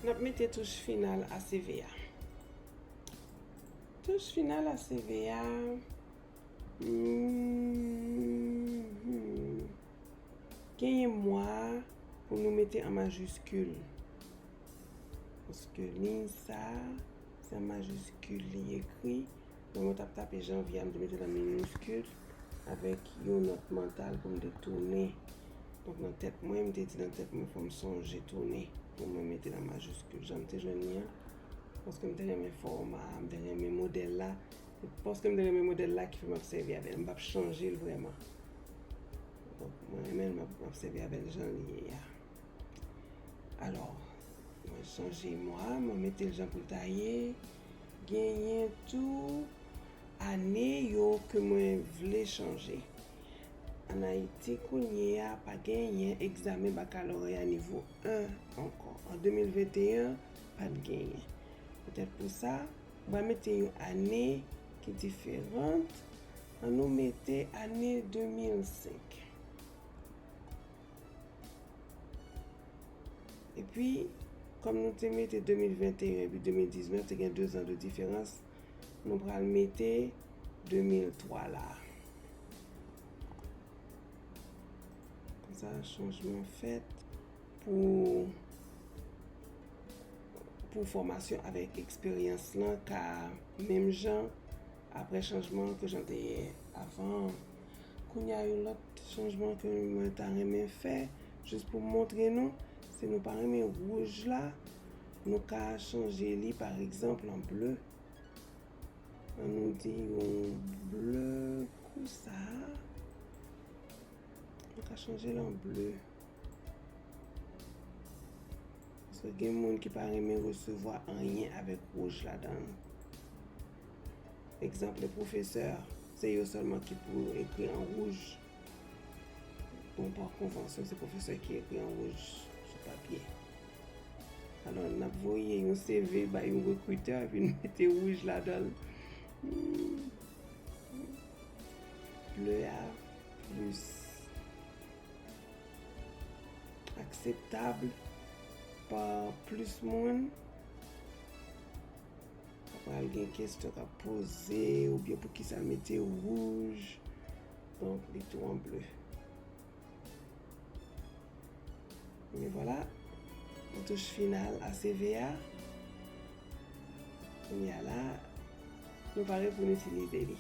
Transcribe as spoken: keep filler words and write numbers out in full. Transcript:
N ap mete touch final A C V a. Touch final A C V a. Hmm. Genyen mwa pou nou mete an majiskil. Paske liy sa, se an majiskil li ekri. Donk, mwen t ap tape janvye a, m te mete l an miniskil avèk yon nòt mantal pou m te tounen. Donk, nan tèt mwen, m te di nan tèt mwen, fò m sonje tounen pou mwen mete l an majiskil. Jan m te jwenn li an, paske m te renmen fòma a, m te renmen modèl la. Se paske m te renmen modèl la ki fè m ap sèvi avè l. M p ap chanje l vrèman. Donk, mwen renmen l, m ap, m ap sèvi avè l jan li ye a. Alò, mwen chanje mwa, mwen mete l jan pou l ta ye. Genyen tou ane yo ke mwen vle chanje. Ann Ayiti, kounye a, pa genyen egzamen bakalorya nivo en ankò. An de mil venteyen, pa t genyen. Petèt pou sa, mwen mete yon ane ki diferan. Ann nou mete ane de mil senk. Epi, kòm nou te mete de mil venteyen epi de mil diznèf, te gen de zan de diferans, nou pral mete de mil twa la. Konsa, chanjman fèt pou, pou fòmasyon avèk eksperyans lan ka menm jan apre chanjman ke jan te ye avan an. Kounye a, yon lòt chanjman ke mwen ta renmen fè, jis pou montre nou, si nou pa renmen wouj la, nou ka chanje li, pa egzanp, an ble. Ann nou di yon ble konsa. Nou ka chanje l an ble. Paske gen moun ki pa renmen resevwa anyen avèk wouj ladan l. Egzanp, le pwofesè, se yo sèlman ki pou ekri an wouj. Bon, pa konvansyon, se pwofesè ki ekri an wouj sou papye. Alò, n ap voye yon C V bay yon rekritè, epi n mete wouj ladan l. Hmm. Ble a plis akseptab pa plis moun. Pral gen kesyon k ap poze, oubyen poukisa l mete wouj. Donk, li tou an ble. Men vwala, touch final A C V a. Kounye a la, nou pare pou n itilize li.